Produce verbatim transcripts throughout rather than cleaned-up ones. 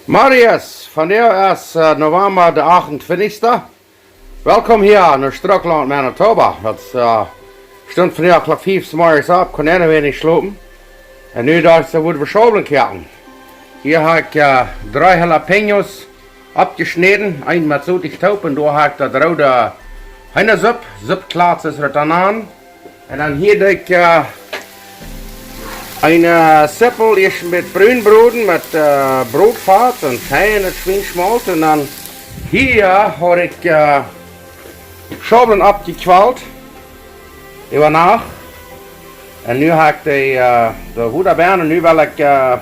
Marius, vondoag es, äh, November de achtuntwintichste. Welkom hia no Strucklaunt, Manitoba. Daut, äh, stunt vondoag Klock fief zemorjes opp, kunn eena weinich schlopen. Un nu docht ekj, wudd wie Schaublen koaken. Hia hab ekj, äh, dree Jalapeños oppjeschnäden, eent met Sot toop, un doa hab ekj daut roode Heenasupp, Suppkjlats es daut dan aun. Un dan hia doo ekj, äh, eene, äh, Sippel ieescht met brun broden met, äh, Brotfat un fein daut Schwien schmolt. Un dan hia hab ekj, äh, Schaublen oppjekjwalt äwa Nacht. Un nu hab ekj dee, äh, de Huda benen. Un nu well ekj, äh,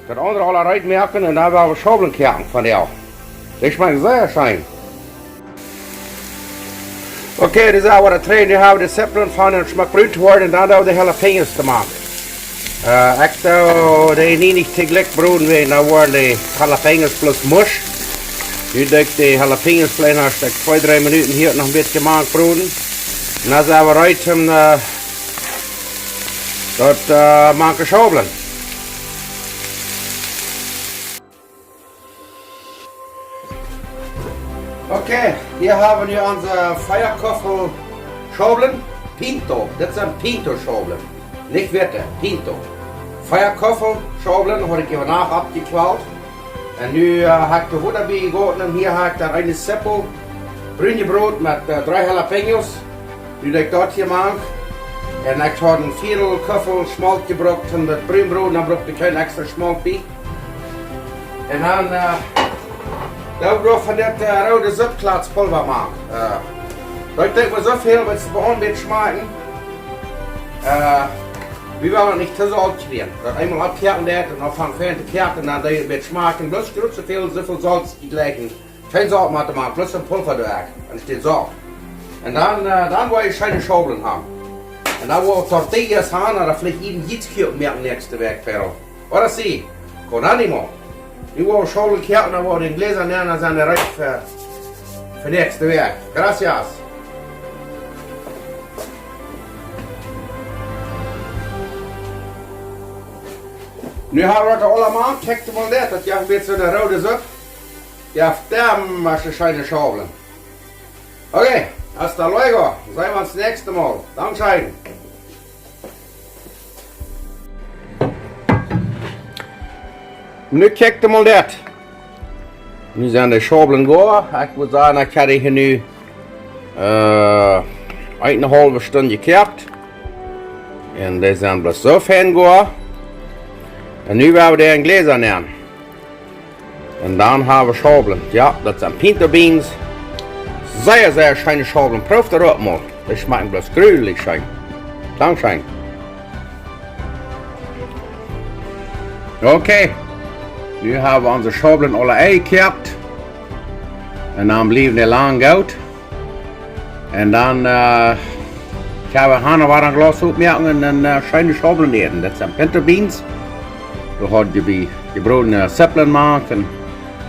daut aundre aul reed moaken un dan well wie Schaublen koaken vondoag. Dee schmakjt sea scheen. Okay, daut es oba daut Train. Nu hab wie de Sipplen fein schmock brun jebroaden un dan doo wie de Jalapeños doamank. Äh, ekj doo dee nich, nich toojlikj broden, wiels dan woaren de Jalapeños bloos musch. Nu doo ekj de Jalapeños veleicht noch twee, dree Minuten hia noch een bät mank broden. Un dan sent wie reed om, äh, daut, äh, mank to schaublen. Okay, hia hab wie nu onse Veakuffel Schaublen. Pinto, daut sent Pinto Schaublen. Nich witte, Pinto. Veakuffel Schaublen hab ekj äwa Nacht oppjekjwalt. Un nu, äh, hab ekj de Huda bie jegoten un hia hab ekj dan eene Sippel brun jebroaden met, äh, dree Jalapeños. Nu doo ekj daut hia mank. Un ekj haud een Viedel Kuffel Schmolt jebrukt toom daut brun broden, dan bruck ekj kjeen extra Schmolt bie. Un dan, äh, doo ekj noch von daut, äh, roode Suppkjlatspulwa mank. Äh, daut denkj ekj mau soo väl, waut see bie ons bät schmakjen. Äh, wie wellen daut nich too solt kjrieen. Daut eemol oppkoaken deed un dan aunfangen fein to koaken un dan doo ekj bät schmakjen. Bloos jrod soo väl, soo väl Solt jlikj. Kjeen Solt mea to moaken, bloos een Pulwa doa ekj. Dan steit Solt. Un dan, äh, dan woa wie scheene Schaublen haben. Un dan woa wie Tortillas haben, ooda veleicht een Jietskjlot moaken näakjste Wäakj, Pero. Ooda see, con animo. Nu woa wie Schaublen koaken, dan woa wie dee en Jläsa nämen, dan sent dee reed fa, fa näakjste Wäakj. Gracias. Nu hab wie daut aula mank, kjikj mol dit, daut jeft een bät soone roode Supp. Jeft däm, waut scheene Schaublen. Okay, hasta luego. Seenen wie ons näakjste Mol. Dankscheen. Nu kjikj mol dit. Nu sent de Schaublen goa. Ekj mott sajen, ekj hab dee hia nu, äh, eene haulwe Stund jekoakt. Un dee sent bloos soo fein goa. Un nu woa wie dee en Jläsa nämen. Un dan hab wie Schaublen. Jo, daut sent pinto beans. Sea, sea scheene Schaublen. Proow daut uk mol. Dee schmakjen bloos jreslich scheen. Dankscheen. Okay. Nu hab wie onse Schaublen aule enjekoakt. Un dan bliewen dee lang goot. Un dan, äh, ekj hab hia noch waut een Glaus oppjemoakt un dan, äh, scheene Schaublen äten. Daut sent pinto beans. Wie hauden hia bie jebrodne Sipplen mank un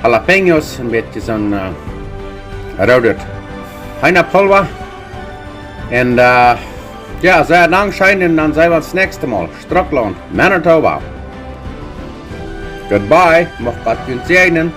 Jalapeños, een bät soon, äh, roodet Heenapulwa. Un, äh, jo, sea dankscheen un dan seenen wie ons näakjste Mol. Strucklaunt, Manitoba. Goodbye, mucht Gott junt säajnen.